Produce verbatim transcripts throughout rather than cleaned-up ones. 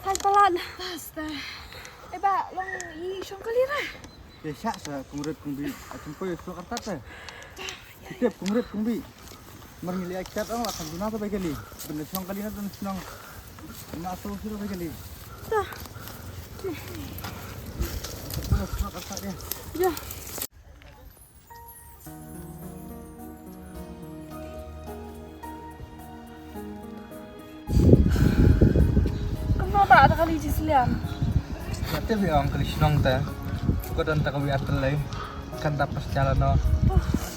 Thai palat. Basta. Eh, ba long i shong kali ra. Te shah sa kong rit kong bi. Atum ko i shong artat te. Ki tip kong rit kong bi. Mar ngi leh chat ong la kan duna ta bai kali. Bin shong kali na bin shong. Ma so shu bai kali. Ta. Shong artat ya. Ya. Kumno ba ta kali jislian? Kata bi ong kali shnong ta. Ko don ta ka wi atel lai. Kan ta pas jalan no.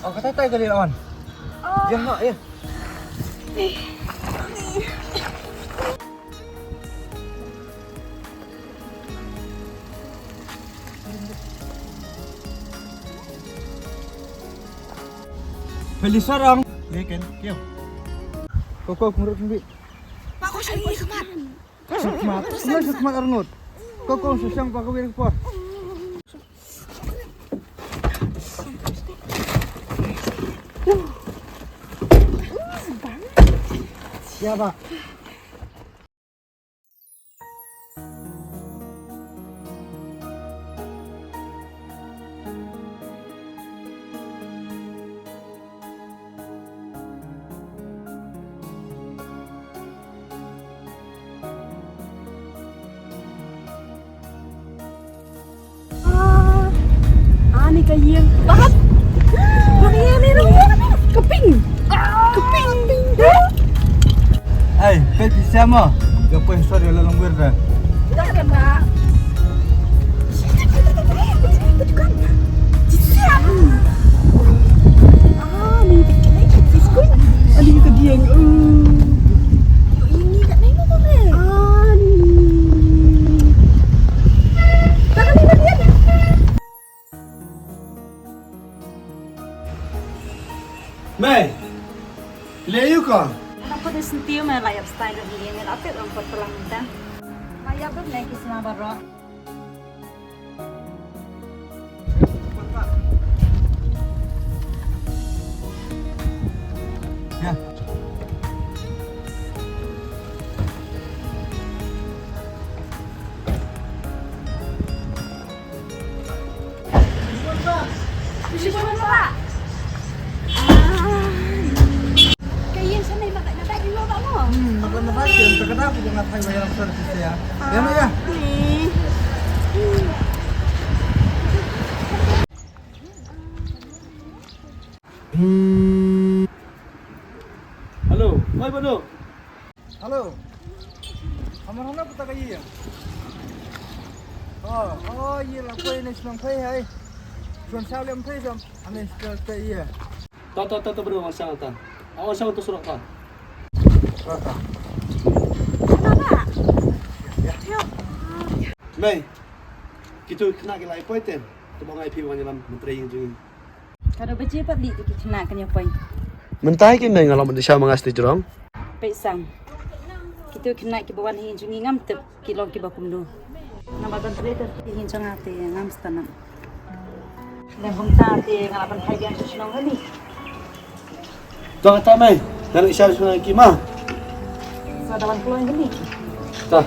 Oh, kata ta kali lawan. Oh. Ya, ha, ya. Peli sarang. Ye ken, kyo. Koko, menurut mbi. Pak, kau cari kat semat. Semat. Semat, semat arngut. Koko, susang pak kawin por. Ya, Pak. Ah, ani ka ïing. Bad. Bad ïing ni ruh. Ka pink. Ka pink. Ai, kai pisa mo. Ga poi sor ya lalang wir da. Dah kena. Ani ka dieng. Ani ka dieng. Ah, ni. Mei, le yu ko. Ana pode sentiu me la yap style ni me la pet ong pot pelang ta. Ma yap bet me ki sna baro. Ya. Hello, oi Bado. Hello. Hamar hana puta ka iya. Oh, oh, iya la koi ne shnong phai hai. Shon shaw lem phai jam. Ane shka ka iya. Ta, ta, ta, ta, bro, wan shang ta. Aw shang tu surok ta. Ta, ta. Mei. Kitu kena ki lai poi ten. Tu ba ngai phi wan yalam menteri yang jung. Ka dei ba ji pat lih tu ki khynnah kan ïa poi. Mynta ki mei nga long ban dei sha ma nga sdei jrong. Peit sam. Kito ki khynnah kiba wan hi jong ngi ngam tip ki long kiba kumno. Namar ban trei ter hi jong nga te ngam sngewthuh. Lem kumta te nga lah ban phai biang sha shnong kane. To kata mei, nga leit sha shnong ki ma. Sa da wan kloi kane. Ta.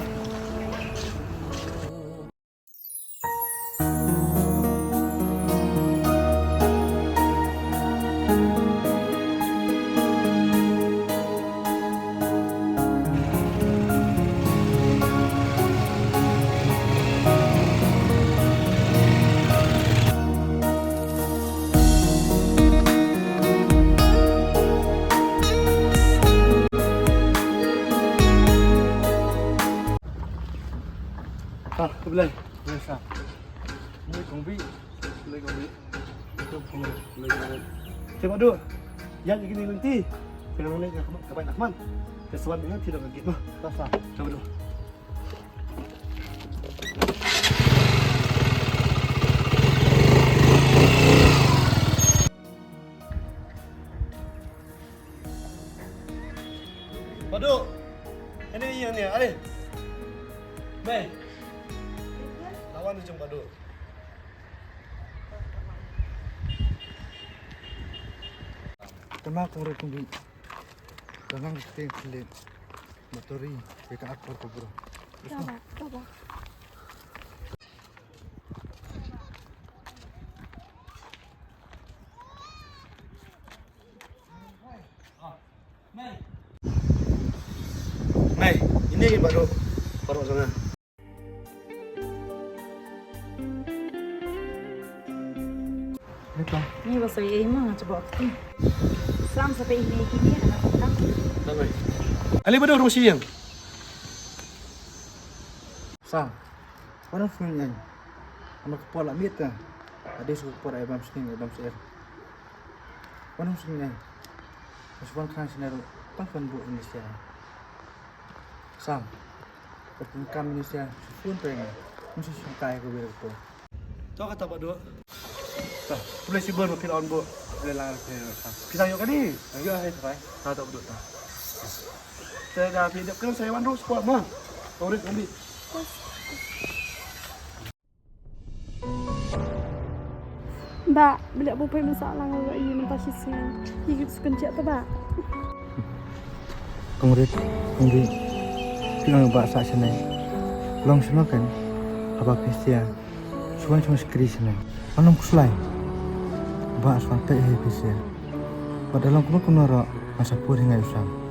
Ha, khublei. Yes, sir. Ni kong bi. Khublei kong bi. Khublei kong bi. Te Badu. Ïa kine lynti. Kane lynti ka bai na khmat. Te swan ni ti dong git ma. Ta sa. Te Badu. Badu. Ini yang ni, ale. Mei. Lawan ni jong Badu. Kena kong rit kong bi. Kena kong rit kong bi. Motori, ya kan akor ko bro. Baba, baba. Mei, ini baru baru sana. Ni ba sa ye ma coba. Sam sa pe ini ini ana petang. Bye bye. Ali bado rong siang. Sam. Wan ong sngewbha ïa nga. Namar ka por la miet ka. Ade shu ka por ai bam sngewbha ai bam sngewbha. Wan ong sngewbha ïa nga. Mas wan khang sngewbha ruh. Tang kan bu ini sia. Sam. Ka pun kam ini sia. Shu pun pe nga. Mun shu shu kai ka wir ka por. To kata ba dua. Ta, pulai si ber ma phi la on bu. Pulai lang phi la. Phi tang ïoh kane. Ïoh hai trai. Ta ta ba dua ta. Te da phi dep kan saya wan ruh sport ma. Torit ambi. Ba, beli abu pai masa lang ga i mentah sisi. Ki git sukan cek tu ba. Kong Rit, Kong Rit. Phi long ba sa sene. Long sene kan. Haba phi sia. Shuwa shuwa skri sene. Anom kuslai. Ba shuwa tai he phi sia. Ba da long kuma kuma ro. Masa pur hingai usang.